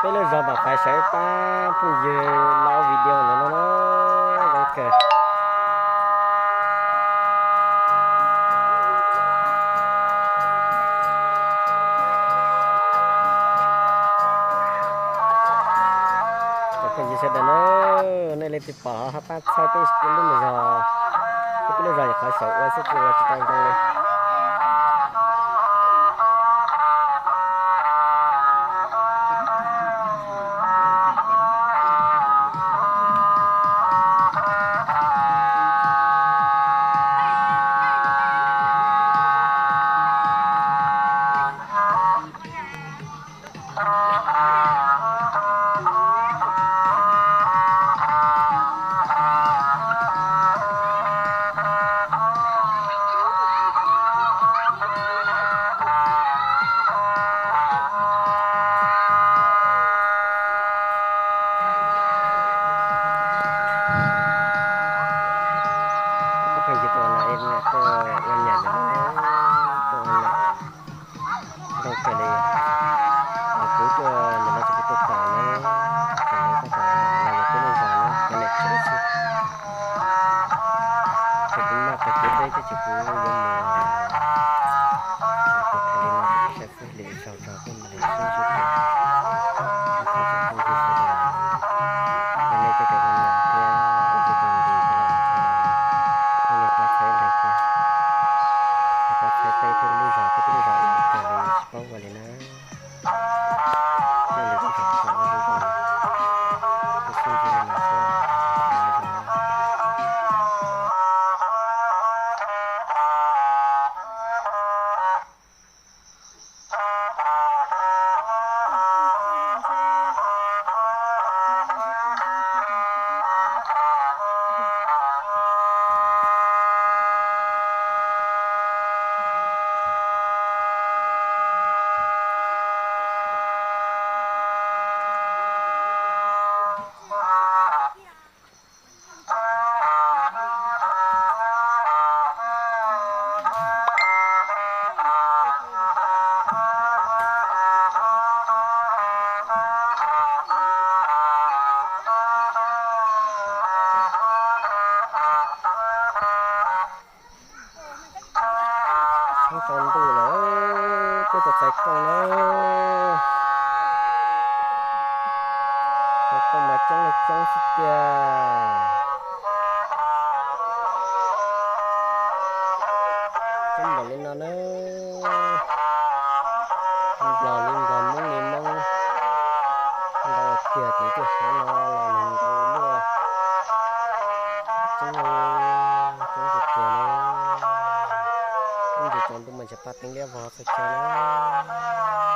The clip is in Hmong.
Peb lub zos Pam Faiv sawv pab phooj ywg los video ntawm no na, zoo kawg. Cov phooj ywg sawv daws na, nej leej twg pom ho pab txhawb peb lub me zos, peb lub zos yog qhov xyaum ua xwb tsis ua tsis tau zoo li. Phooj ywg tuaj no, tuaj ua nyam ntawm no, tuaj ua nyam zoo kawg li. Kuv tuaj ntawm no ces kuv tuaj pom na, ces lawv tuaj pom ntawm no yog peb lub zos na, cov niam tsev xwb. Ces kuv maj tau kev deb thiab ces kuv yuav mus, kuv tham li no ces kuv saib xwb li zaug zog tuaj mam li sib ntsib dua. Thov tsoom phooj ywg sawv daws, yog nej tej kev ua nyam thiab ib tug tus nqi los, thov nej pab txhawb lees thiab, pab txhawb peb thiab lub zos, peb lub zos ib txhis kawg li tsis paub ua li na. Thiaj li kuj tau pom lub zos, kuj sib ntsib li no xwb, zoo na. Tshoob tau ntuj lawm, kuj tau txais kooj na. Txais kooj mas coob li coob xwb tiag. Coob npaum li no na, nplog li nplog, moob li moob, ntau tiag, tim tej hav no los nws ntau luaj. Coob, coob tiag tiag na. Ib ntsis tsaus ntuj mas ntshe pab teeb liab vog txhua chaw na.